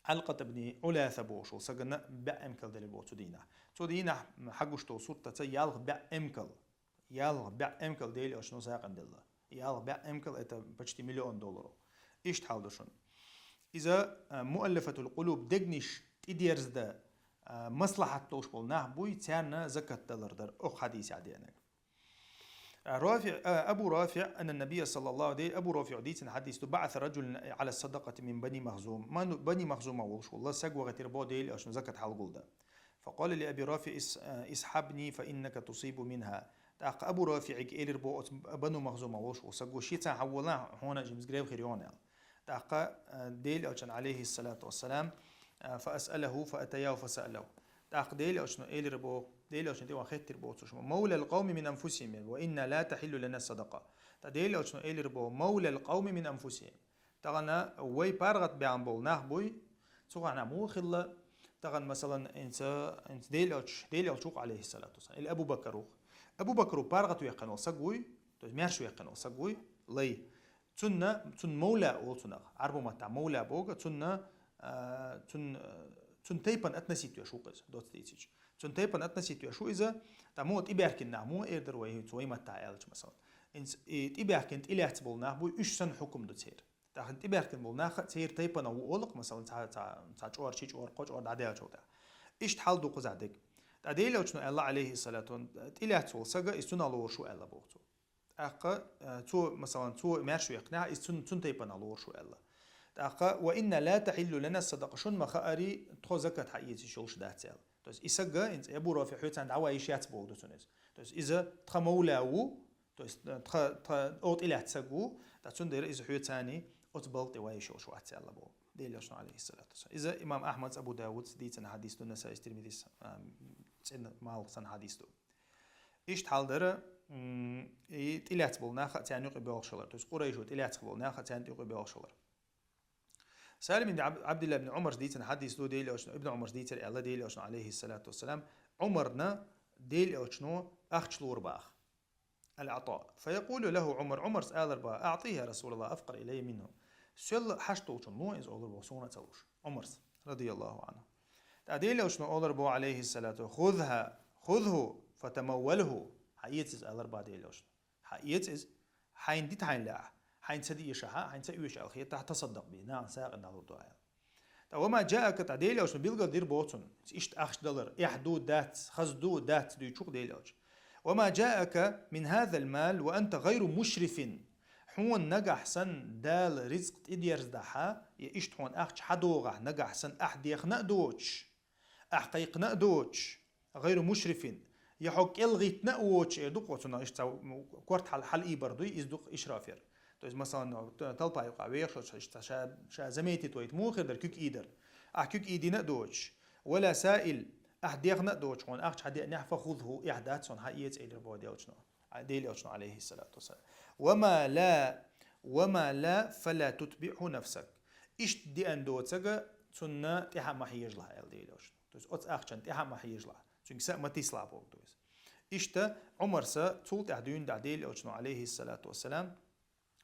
Ӏалкъат ибн Ӏуласа бохуш волу сагана баьӀ эмкал делира боху цу дийнахь. Цу дийнахь хьагуш долу суртаца ялх баьӀ эмкал. Ялх баьӀ эмкал Делан элчано сагӀина делла. Ялх баьӀ эмкал, это почти миллион долларов. Иштта хьал ду шуна. Иза, а, «مؤلفة القلوب», дегнаш тӀедерзда, а, маслахьат долуш болу нах буй, царна закат далар дара, оха хьадисехь деанарг. А, Рафи-, а, Абу Рафи, анна Набия саллаллаху алейхи, Абу Рафи дийцина хьадис ду, «بعث رجل على الصدقة من بني مخزوم». Ману-, Бани Махзума волуш волу саг вахийтира боху Делан элчано закат хьалгулда. فقال لأبي رافع: «اس-، آه، اصحبني فإنك تصيب منها». ТӀаккха Абу Рафиъига элира боху оцу Бану Махзума волуш волу саго: «Шеца хьан волахь, хьуна жимс грев хир йогӀу», аьлла. ТӀаккха, а, Делан элчано, алейхиссалату вассалам, а, «فأسأله فأتياه فسأله». ТӀаккха Делан элчано элира боху, Делан элчано тӀе ван хеттира боху цо: «مولى القوم من أنفسهم، وإنا لا تحل لنا الصدقة». ТӀаккха Делан элчано элира боху: «مولى القوم من أنفسهم». Тахана вай паргӀат баьхна болу нах буй, цу хана муха хилла, тахана, масалан, инца, инца Делан элча, Делан элча ву-кх, алейхиссалату вассалам, или Абу Бакр ву-кх. Абу Бакр ву паргӀат веккхина волу саг вуй, то есть маьрша веккхина волу саг вуй, лай. Цунна, цунна мавла олу цунах, Ӏарбу маттахь мавла богу, цунна, а, цун-, а, цун тайпан относить веш ву-кх иза, доцца дийцича. Цун тайпан относить веш ву иза, тӀаккха муха тӀебаьхкина нах, муха эр дара вай, цу вай маттахь аьлча, масалан. Инца, и тӀебаьхкина, тӀелаьцна болу нах буй, уьш санна хьукум ду церан. ТӀаккха тӀебаьхкина болу нах а церан тайпана ву олу-кх, масалан, цхьа, цхьа, цхьа чӀор, ши чӀор, кхо чӀор дӀадаьллачул тӀаьхьа. Иштта хьал ду кхузахь дерг. ТӀаккха Делан элчано аьлла, алейхиссалату, тӀелаьцна волу сага, иза цунах лоруш ву аьлла боху цо. ТӀаккха, э, цо, масалан, цо маьрша веккхинехь, иза цун, цун тайпана лоруш ву аьлла. ТӀаккха: «وإنا لا تحل لنا الصدقة», шуна ма хаъара, тхо закат хьаэца йиш йолуш дац аьлла. То есть и сага, инца Абу Рафи хьоьцанна дӀаван йиш яц боху ду цунна иза. То есть иза тхан мавла ву, то есть, э, тха, тха, оха тӀелаьцна саг ву, ткъа цундела иза хьоьцанна оцу балха тӀе ван йиш йолуш вац аьлла боху Делан элчано, алейхиссалату вассалам. Иза имам Ахмадс, Абу Давудс дийцина хьадис ду, Насаис, Тирмизис, а, цӀена малх санна хьадис ду. Иштта хьал дара, м, и тӀелаьцна болу нах а царна юкъе боьлхуш хилар. То есть Къурайшо тӀелаьцна болу нах а царна юкъе боьлхуш хилар. Салим ибн Аб-, Абдулла ибн Ӏумарс дийцина хьадис ду, Дела Элчано, Ибн Ӏумарс дийцира аьлла, Дела Элчано, алейхиссалату вассалам, Ӏумарна Дела Элчано ахча лур баха. Аль-Ӏата. Фаякъулу лаху Ӏумар, Ӏумарс алар баха: «АӀтихӀи, я Расулаллах, афкъара илайя минху». Соьл хьашт долчунна ло иза, олар боху, суна а ца луш. Ӏумарс, радияллаху Ӏанху. ТӀаккха Дела Элчано олар боху, алейхиссалату: «ХузхӀа, хузхӀу, фатамаввалху». Хьаэца иза, алар баха Дела Элчано. Хьаэца иза, хьайна дита хьайна лаахь, хьайна ца дешахь, хьайна ца оьшу аьлла хетахь, тасаддакъ бихӀ, нахана сагӀина дӀалур ду аьлла. ТӀаккха ва ма джаъака, тӀаккха Дела Элчано билгал дира боху цунна, иштта ахча далар, эхь ду, дац, хаза ду, дац дуьйцуш Дела Элчано. Ва ма джаъака мин хӀазал мал ва анта гӀайру мушрифин. Хьуна нагахь санна Дала рицкъ тӀедерзадахь, я иштта хьуна ахча хьадогӀахь нагахь санна ахь дехна а доцуш, ахь кхайкхина а доцуш, гӀайру мушрифин, я хьо кӀелгӀиттина а воцуш, эр ду-кх оцунах, иштта цхьа корта хьал, хьал ийбар дуй, иза ду-кх ишраф яр. То есть, масалан, т-, талпа юкъахь вехаш, иштта ша, ша заметить вайта муха хир дара, куьг ийдар. Ахь куьг ийдина а доцуш, вала саил, ахь дехна а доцуш, хьуна ахча хьадеанехь, фа хузхӀу, эхь дац хьуна, хьаэца, элира боху Дела Элчано. А, Дела Элчано, алейхиссалату вассалам. Ва ма ла, ва ма ла, фала тутбиъху нафсак. Иштта деана доцург цунна тӀаьхьа ма хьежалахь, аьлла Дела Элчано. То есть оцу ахчанна тӀаьхьа ма хьежалахь, цуьнга са а ма тислахь боху, то есть. Иштта Ӏумарс цул тӀаьхьа дуьйна дахь Дела Элчано, алейхиссалату вассалам,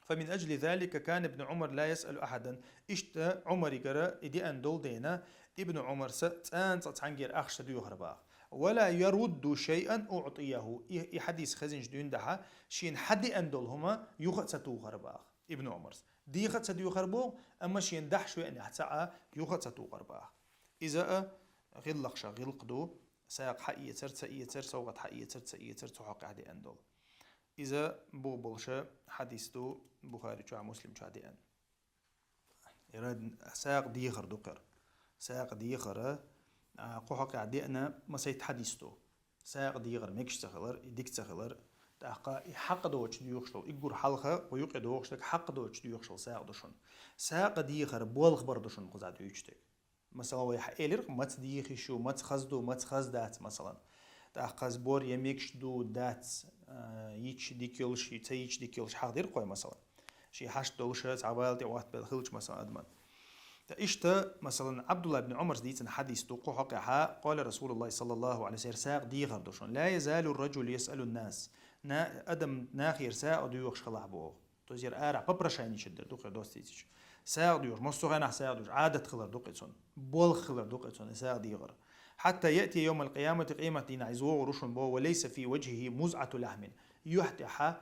фа мин аджли залика кана ибну Ӏумар ла ясъалу ахьадан. Иштта Ӏумаригара и деана долу дела, Ибну Ӏумарс цӀанцӀа цхьаьнгара ахча ца доьхура баха. Ва ла ярудду шайъан уӀтияху. И, и хьадис хезначу дуьйна дахь, шена хьадеана долу хӀума юха а ца тухура баха Ибну Ӏумарс. Деха а ца доьхура боху, амма шена дахьаш веанехь цхьа а юха а ца тухура баха. Иза а гӀиллакхашах гӀиллакх ду, сагӀа хьаэцар, ца эцар, совгӀат хьаэцар, ца эцар, цу хьокъехь деана долу. Иза боху болуш хьадис ду Бухари чохь, Муслим чохь деана. Яра сагӀа дехар ду кхера. СагӀа дехар, а, кху хьокъехь деана масайтта хьадис ду. СагӀа дехар мегаш ца хилар, и дика ца хилар, тӀаккха и хьакъ доцуш доьхуш долу, и гур хьалха кху юкъе дохуш дерг хьакъ доцуш доьхуш долу сагӀа ду шуна. СагӀа дехар болх бар ду шуна кхузахь дуьйцуш дерг. Масала, вай хьаэлира-кх, маца дийхиш ю, маца хаза ду, маца хаза дац, масалан. ТӀаккха хаза бор я мегаш ду, дац, а, йича дика йолуш, ца йича дика йолуш хьахдира-кх вай, масалан. Шен хьашт долуш, цхьа вала тӀе ватта белла хилча, масалан, адаман. Ткъа иштта, масалан, Абдулла ибн Ӏумарс дийцина хьадис ду, кху хьокъехь, къала Расулуллахи саллаллаху Ӏалайхи ва саллам, сагӀа дехар ду шуна. Ла язалу ар-раджулу ясъалу ан-нас. На-, адам нахера сагӀа доьхуш хилахь боху. То есть яра арахь попрошайничать дер ду-кх и доцу дийцича. СагӀа доьхуш, массо а хенахь сагӀа доьхуш, Ӏадат хилар ду-кх и цунна. Болх хилар ду-кх и цунна, и сагӀа дехар. Хьатта яътия йовмал къиямати, къематдийнахь иза вогӀур ву шуна боху, ва лайса фи ваджхихи музъату лахьмин. Юьхь тӀехь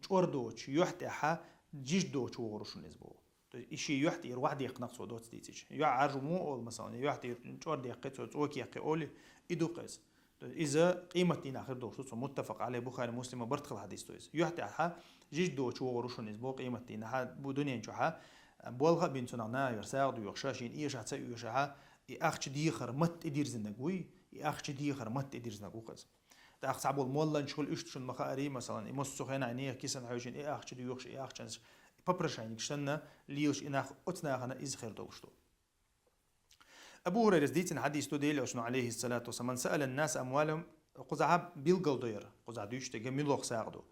чӀор доцуш, юьхь тӀехь жижиг доцуш вогӀур ву шуна иза боху. То есть и шен юьхь тӀера вахь деккхина-кх цо доцу дийцича. Юьхь Ӏаржо муха олу, масалан, юьхь тӀера чӀор деккхи цо, цӀока еккхи олий, и ду-кх иза. То есть иза къематдийнахь хир долуш ду цо, муттафакъ Ӏалайхи, Бухари, Муслима барт хилла хьадис ду иза. Юьхь тӀехь жижиг доцуш вогӀур ву шуна иза боху къематдийнахь, бу дуьнен чохь, болх а бина цунах нахера сагӀа доьхуш, шена эшахь ца оьшахь, и ахча дехар матта тӀедирзинарг вуй, и ахча дехар матта тӀедирзинарг ву-кх иза. ТӀаккха цхьаболу молланаш хуьлу иштта шуна ма-хаъара, масалан, и массо а хенахь нехан кисана хьаьвзина и ахча доьхуш, и ахчанаш, и попрошайникаш санна лелаш и нах, оцу нахана иза хир долуш ду. Абу Хурайрас дийцина хьадис ду, Дела Элчано, Ӏалайхиссалату вассалам, ман саъала ан-наса амвалахум, кхузахь билгал до яра, кхузахь дуьйцуш дерг муьлха сагӀа ду.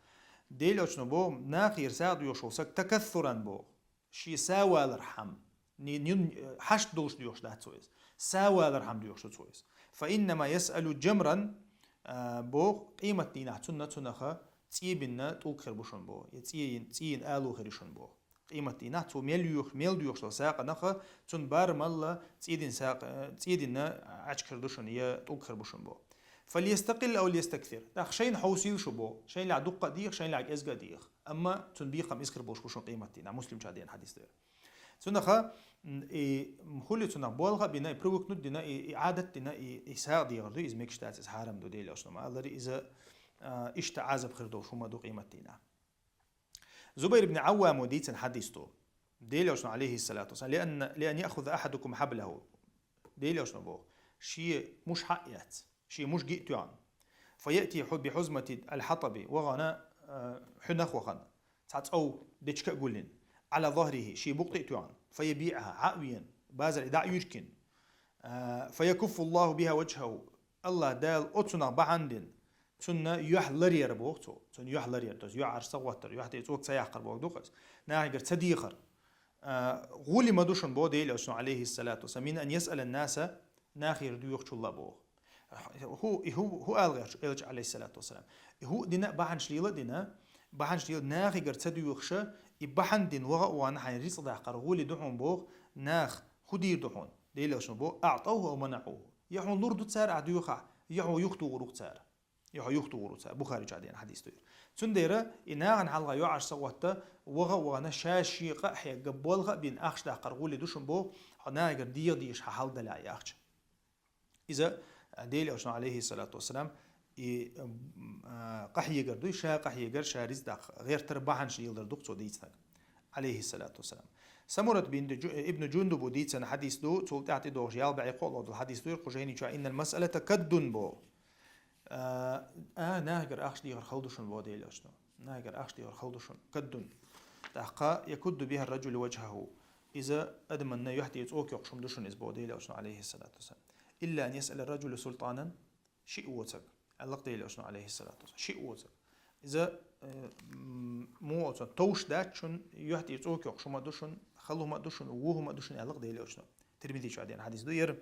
Дела Элчано боху, нахера сагӀа доьхуш волу саг такассуран боху. Шен са валархьама, ни-, ни-, хьашт долуш доьхуш дац цо иза. Са валархьама доьхуш ду цо иза. Фа иннама ясъалу джамран, а, боху, къематдийнахь цунна, цунах цӀе бина тӀулг хир бу шуна боху, я цӀе йина, цӀе йина алу хир ю шуна боху. Къематдийнахь цо мел йоьхуш, мел доьхуш долу сагӀанаха, цунна барамалла цӀе дина сагӀа, цӀе дина Ӏачка хир ду шуна, я тӀулг хир бу шуна боху. Фальястакъил ау лиястаксир. ТӀаккха шайна хьовсийла шу боху. Шайнахь дуккха а деха, шайнахь кӀезга а деха. Амма цунна бехам иза хир болуш бу шуна къематдийнахь. Муслим чохь деана хьадис ду яра. Цунаха, м, и, м, хуьлу цунах болх а бина, и привыкнуть дина, и, и Ӏадат дина, и, и сагӀа дехар ду, иза мегаш дац, иза хьарам ду, Дела Элчано ма аллара, иза, а, иштта Ӏазап хир долуш хӀума ду къематдийнахь. Зубайр ибн Ӏаввамо дийцина хьадис ду. Дела Элчано, Ӏалайхиссалату вассалам, «Лиан, лиан яхуза ахьадукум хьаблаху». Дела Элчано боху, шен муш хьа а эцна, шен муш ги а тоьхна. Фа яъти хьу-, би хьузмати аль-хьатаби, вахана, а, хьуьнах вахана, цхьа цӀов дечка а гуллина, Ӏала захрихи, шен букъ тӀе а тоьхна, фа ябиъхьа, хьа а вена, базар и дӀа а юьркина, а, фа якуффу Аллаху биха ваджхаху, Аллах Дала оцунах бахьана дина, Цунна юьхь ларъяр боху цо. Цунна юьхь ларъяр, то есть юьхьӀаьржа ца гӀоттар, юьхь тӀе цӀог ца яккхар боху ду-кх иза. Нахагара ца дехар. А, гӀоли ма ду шуна боху Делан Элчано, алейхиссалату вассалам, мин ан ясъала наса, нахера доьхучул а боху. ХӀу, и хӀу, хӀу ала гӀерташ Элча, алейхиссалату вассалам. И хӀу а дина, бахьанаш лела а дина, бахьанаш лела нахагара ца доьхуша, и бахьана дина ваха а вахана хьайна рицкъ даккхар гӀоли ду хьуна боху, нах хӀу дийр ду хьуна? Делан Элчано боху, аӀтӀавхӀу ав манаӀухӀу. Я хьуна лур ду цара ахь доьхахь, я хьо юхатохур ву-кх цара. Я хьо юхатохур ву цара, Бухари чу деана хьадис ду. Цундела и нахана хьалха юьхьӀаьржа ца гӀотта, ваха а вахана, ша шен къа а хьегна, болх а бина, ахча даккхар гӀоли ду шуна боху, хьо нахагара дегӀа дезаш хьан хьалдалахь и ахча. Иза, а, Делан Элчано, алейхиссалату вассалам, и, м, а, къахьегар ду, ша къахьегар, ша рицкъ даккха гӀертар, бахьанаш леладар ду-кх цо дийцинарг, алейхиссалату вассалам. Самурат бин Джу-, ибн Джундуба дийцина хьадис ду, цул тӀаьхьа тӀедогӀуш ялх бӀе кхоалгӀа долу хьадис ду, Кхузайни чу, иннал масъалата каддун боху. А, а, нахагара ахча дехар хала ду шуна боху Делан Элчано. Нахагара ахча дехар хала ду шуна. Каддун. ТӀаккха якудду биха ар-раджулу ваджхахӀу. Иза адаманна юьхь тӀе цӀог кхуьйкхуш хӀума ду шуна иза боху Делан Элчано, алейхиссалату вассалам. Илла ан ясъала ар-раджулу султӀанан, шиъ воцург. Аьлла-кх Делан Элчано, алейхиссалату вассалам. Шиъ воцург. Иза, э, м, муха оцу товш дац шуна, юьхь тӀе цӀог кхуьйкхуш хӀума ду шуна, хала хӀума ду шуна, вон хӀума ду шуна, аьлла-кх Делан Элчано. Тирмизи чу деана хьадис ду яра.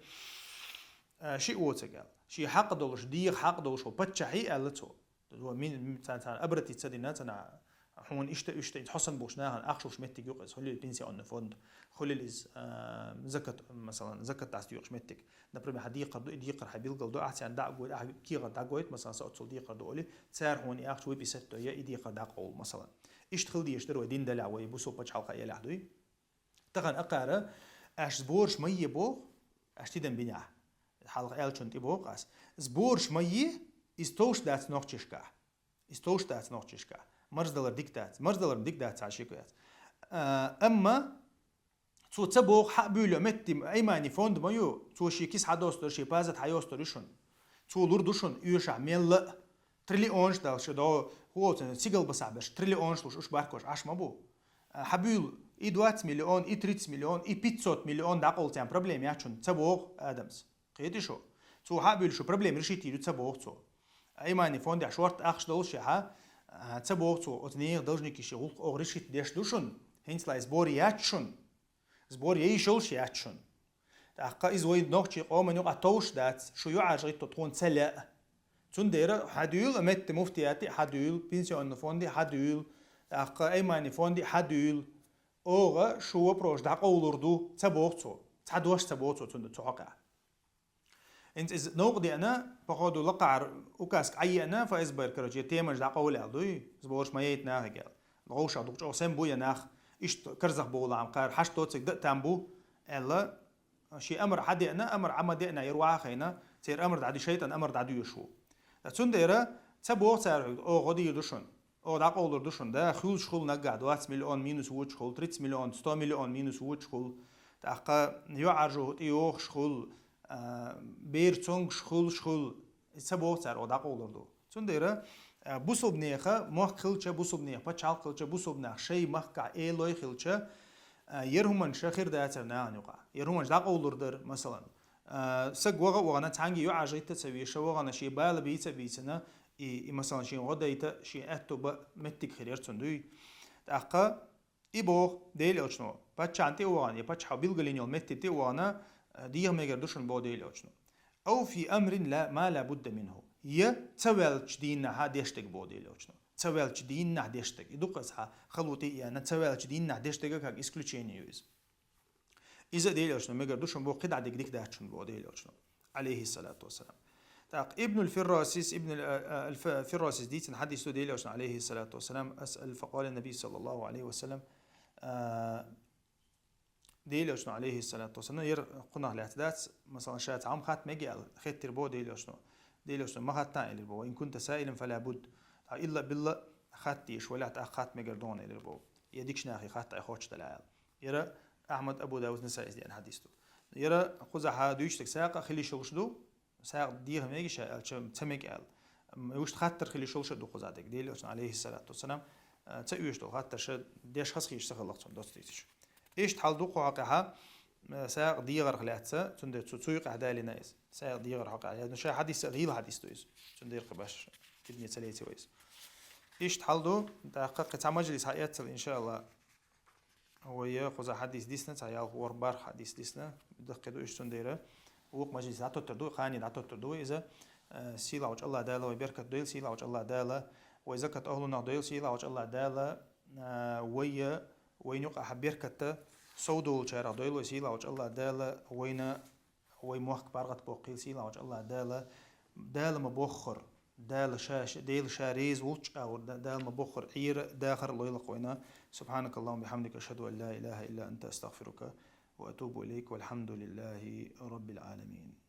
Э, шиъ воцург аьлла. Шен хьакъ долуш, деха хьакъ долуш волу паччахье аьлла цо. Мин-, мин-, царна, царна обратиться дина, царна хьуна иштта, иштта, хьо санна болчу нахана ахча луш меттиг ю-кх иза, хуьлийла пенсионный фонд, хуьлийла иза, а, закат, масалан, закат дӀасадоькъуш меттиг. Например, хьан декхар ду, и декхар хьан билгал ду, ахь царна дӀа а гойту, ахь кехат дӀагойту, масалан, со оццул декхар ду олий, цара хьуна и ахча выписать до, я и декхар дӀакъовла, масалан. Иштта хила дезаш дара вай дин делахь, вай бусалба пачхьалкхе елахь дуй. Тахана акхара, аша сбораш ма е боху, аша тидам бинехь. Хьалха аьллачунна тӀе боху ас. Сбораш ма е, иза товш дац нохчашкахь. Иза товш дац нохчашкахь. Марздалар дика дац. Марздалар дика дац, цхьа шеко яц. А, амма цо ца боху хьа а буьйло метте, Аймани фонд ма ю, цо шен киса хьадостур, шен пазат хьайостур ю шуна. Цо лур ду шуна, оьшахь мелла а, триллионаш далла шу догӀу, хӀу оцу сигал басахь берш, триллионаш луш, уьш баркош Ӏаш ма бу. А, хьабуьйлу, и двадцать миллион, и тридцать миллион, и пятьсот миллион дӀакъовла царна проблема яц шуна, ца боху адамас. Кхетий шу? Цо хьа а буьйлу шу проблема решить йийр ю, ца боху цо. Аймани фондехь шорта ахча долуш яхьа, а, ца боху цо, оцу нехан должникийн ши гӀуллакх оха решить деш ду шуна, хӀинцалай сбор яц шуна. Сбор яйш йолуш яц шуна. ТӀаккха иза вайн нохчийн къоман юкъахь товш дац, шу юьхьӀаьржа гӀитто тхуна ца лаьа. Цундела хьадуьйла, метта муфтияте а хьадуьйла, пенсионный фонде а хьадуьйла, тӀаккха Аймани фонде а хьадуьйла. Оха шу вопрос дӀакъовлур ду, ца боху цо. Цхьа дош ца боху цо цунна цу хьокъехь. ХӀинца иза новкъа деана, походу, лакхахьара указка Ӏайеана, ФСБ-ра, короче, темаш дӀакъовла аьлла дуй, сбораш ма яйта нахе аьлла. ГӀовшах дукха чӀогӀа сема бу я нах, иштта карзах бовла Ӏам кхара, хьашт доцург дан а там бу, аьлла, шен амар хьадеана, амар Ӏа ма деана, яра ваха хайна, церан амар дӀаду, шайтӀан амар дӀадоьшуш ву. Ткъа цундела ца боху цара хьуьга, оха гӀо дийр ду шуна. Оха дӀакъовлур ду шуна, да, хуьлуш хуьлу наггахь двадцать миллион минус вучу хуьлу, тридцать миллион, сто миллион минус вучу хуьлу, тӀаккха юьхьӀаьржо тӀе йохуш хуьлу, а, бер цонгуш хуьлуш хуьлу, иза ца боху цара, оха дӀакъовлур ду. Цундела, а, бусалбанеха мохк хилча, бусалбанеха пачхьалкх хилча, бусалбанех шайн махкахь элой хилча, а, яра хӀуманаш хир дацара нахана юкъахь. Яра хӀуманаш дӀакъовлур дара, масалан. А, саг ваха а вахана, цхьаьнгге юьхьӀаьржа гӀитта а ца веша, вахана шен бала бийца а бийцина, и, и, масалан, шен гӀо дайта, шен аьтто бан меттиг хир яра цунна дуй. ТӀаккха и боху Делан Элчано, паччахьна тӀе а вахана, я паччахьо билгалйина йолу метте тӀе а вахана, а, деха мегар ду шуна боху Делан Элчано. Ау фи амрин ла, ма ла будда минху. Я ца ваьллачу дийнахьа деш дерг боху Делан Элчано. Ца ваьллачу дийнахь деш дерг. И дукха аса хьан хало тӀе а еана, ца ваьллачу дийнахь деш дерг а как исключение ю иза. Иза а Делан Элчано мегар ду шуна боху, кхидӀа дерг дика дац шуна боху Делан Элчано, алейхиссалату вассалам. ТӀаккха Ибнул Фиррасис, Ибнул, а, а, аль-Ф-, Фиррасис дийцина хьадис ду Делан Элчано, алейхиссалату вассалам, ас-, аль-, факъала Наби саллаллаху алейхи ва саллам, а, Делан Элчано, алейхиссалату вассалам, яра кхунах лаьцна дац, масалан, ша цхьа хӀума хатта мега аьлла, хеттира боху Делан Элчано. Делан Элчано ма хатта элира боху, ин кунта саилан фала будд. Ткъа илла-билла хатта дезаш валахь, тӀаккха хатта мегар ду хьуна элира боху. Я дикачу нахе хатта айхьа хоттуш далахь аьлла. Яра Ахьмад, Абу Давуд, Насаис деана хьадис ду. Яра кхузахьа дуьйцу дерг сагӀа хила йиш йолуш ду, сагӀа деха мега ша аьлча, ца мега аьлла. М, вуьшта хаттар хила йиш йолуш а ду кхузахь дерг. Делан Элчано, алейхиссалату вассалам, а, ца оьшуш долу хаттар ша деш хазахеташ ца хилла-кх цунна доцца дийцича. Иштта хьал ду кху хьокъехьа, а, сагӀа дегӀарх лаьцна, цундела цу, цу юкъехь далийна иза. СагӀа дегӀар хьокъехь. Ну, ша хьадис а, гӀийла хьадис ду иза. Цундела кхин башха. Ца лейци вайс. Иштта хьал ду, тӀаккха кхин цхьа мажлис хьаэццал, иншаалла. Вай кхуза хьадис дисна, цхьа ялх ворхӀ барх хьадис дисна, даккхи ду иштта цундера. Вукх мажлис дӀатоттар ду, кхане дӀатоттар ду вай иза. Э, сийлахьчу Аллах Дала вай беркат дойла, сийлахьчу Аллах Дала вай закат ахлунах дойла, сийлахьчу Аллах Дала, э, вай, вайна юкъахь беркатта сов долчарах дойла вай, сийлахьчу Аллах Дала вайна вай мохк паргӀат боккхийла, сийлахьчу Аллах Дала, Дала ма боххур, Дала ша, ша, Дела ша реза волчу агӀор, Да-, Дала ма боххур Ӏера дахар лойла вайна. سبحانك اللهم وبحمدك، أشهد أن لا إله إلا أنت، أستغفرك وأتوب إليك، والحمد لله رب العالمين.